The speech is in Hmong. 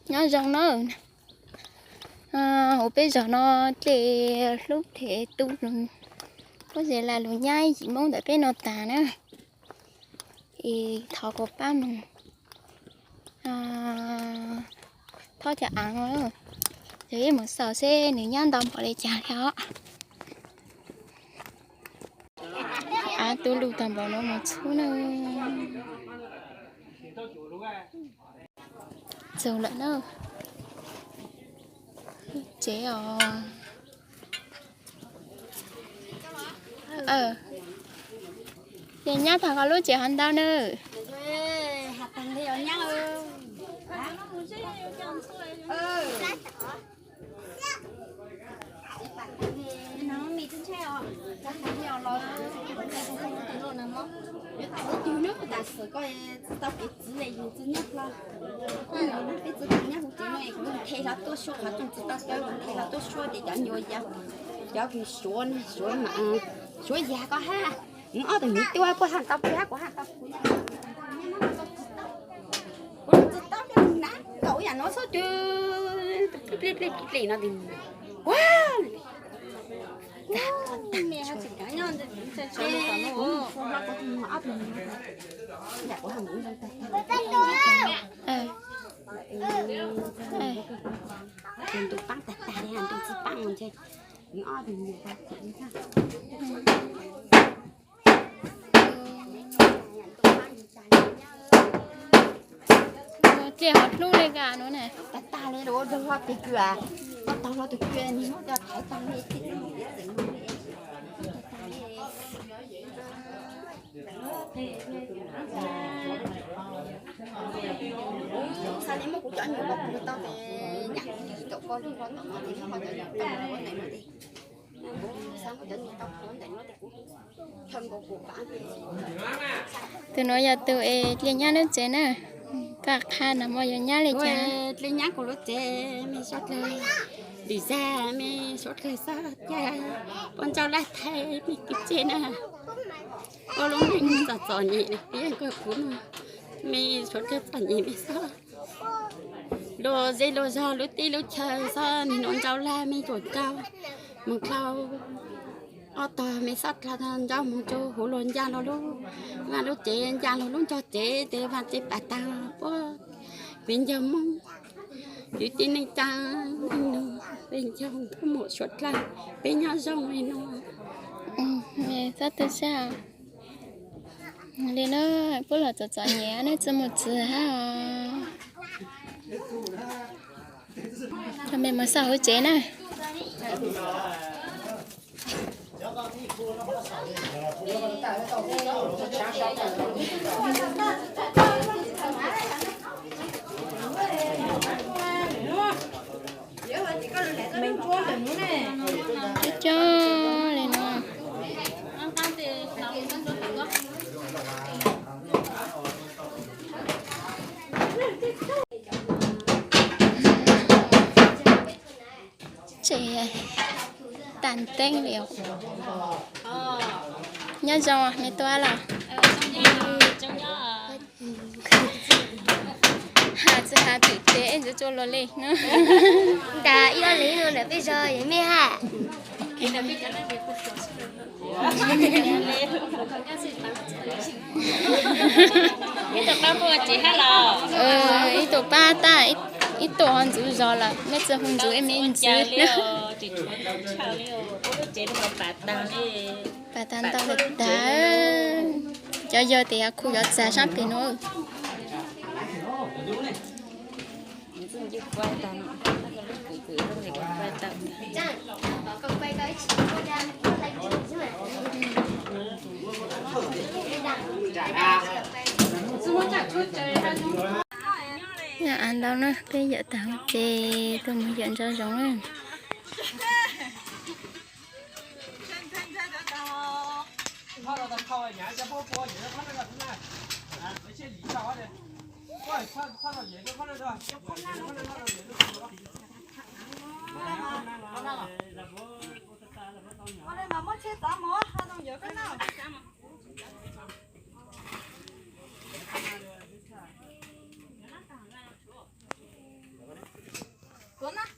Nyob zoo na, ua peb zos no dlej hlub dlej tu, pob zeb lam lug nyab yim Hmoob ntawm peb no tas na. Es thov kuas pab mus thov cov av, yog ib mus xaus seb nws nyab ntau npaum li cas li os. Av tu lug tag npaum no mus txhub na. Txug lawm na. Tsev os. Ces nyab tag koj lub tsev ho ntau na. Suav yag koj hab, nws ob tug miv tuaj puag hab tau puag hab kuv hab tau puag hab kuv hab tau puag hab. Kuv tsis tau na, tau yam no xwb twb plig plig plig no. Ntu paab tag tag li, ntu tsi paab ntshe nws ob tug nyiam tau. Dlej ho hlub li ka no na. Tag tag li, ua dog hlo tes kws, koj tau hlo tus kws nws muab coj thaiv tag li. Xav li muab kuv cov nyuag pov tau tes nyam kuv tis tau pov lug hlo tom no tes muab ho cov nyuag tau ntawm no tes, kuv xav muab cov nyuag tau pov ntawm no tes kuv Tus nuav yog tus es dlej nyab lub tsev na. Koj qha no muaj yog nyab li cas? Dlej nyab kuv lub tsev, mej suav dlawg, lwm zag mej suav dlawg xob ca, puab ntsauj laj thaij mej kwv tsev na. Puab lub neej txom txom nyem, yeej kawg kuv no, mej suav dlawg txom nyem mej xob luag zej luag zog lub teb lub chaw xob nim nuav ntsauj laj mej tuam nrau moog dlhau ob tog mej xob dlhau ntsauj moog rua huv luag ncaag lug lub vaaj lub tsev ncaag lug lub nraag tsev tes vaaj tsev pav taag puab viv ncaus Moob kwv tij neej tsaa neej nug peb ncaus puab muam suav dlawg peb nyob zoo li no. Xob tu sab li na, puab los txom txom nyem neb tsi mus txwv hab os. Coj mej mus xauj huv tsev na. Coob coob li no. Tsev tag nteeb li os. Nyob zoo, mej tuaj los? Has tsi has pim tsev ntxwv tsuas luag li. Ntas ib ob leeg no ntawm peb zog yog mej hab. Ib tug pab tag, ib tug ho ntxuav zog lawm, mej tsi hu ntxuav ib me ntsis. Pas tag ntau lawm tag. Cov yawg tes yog khu cov txag sab pem nuav. Av ntau na, peb yawm tag huv ces tuaj mus yawm nraum zoov na. Tuav na.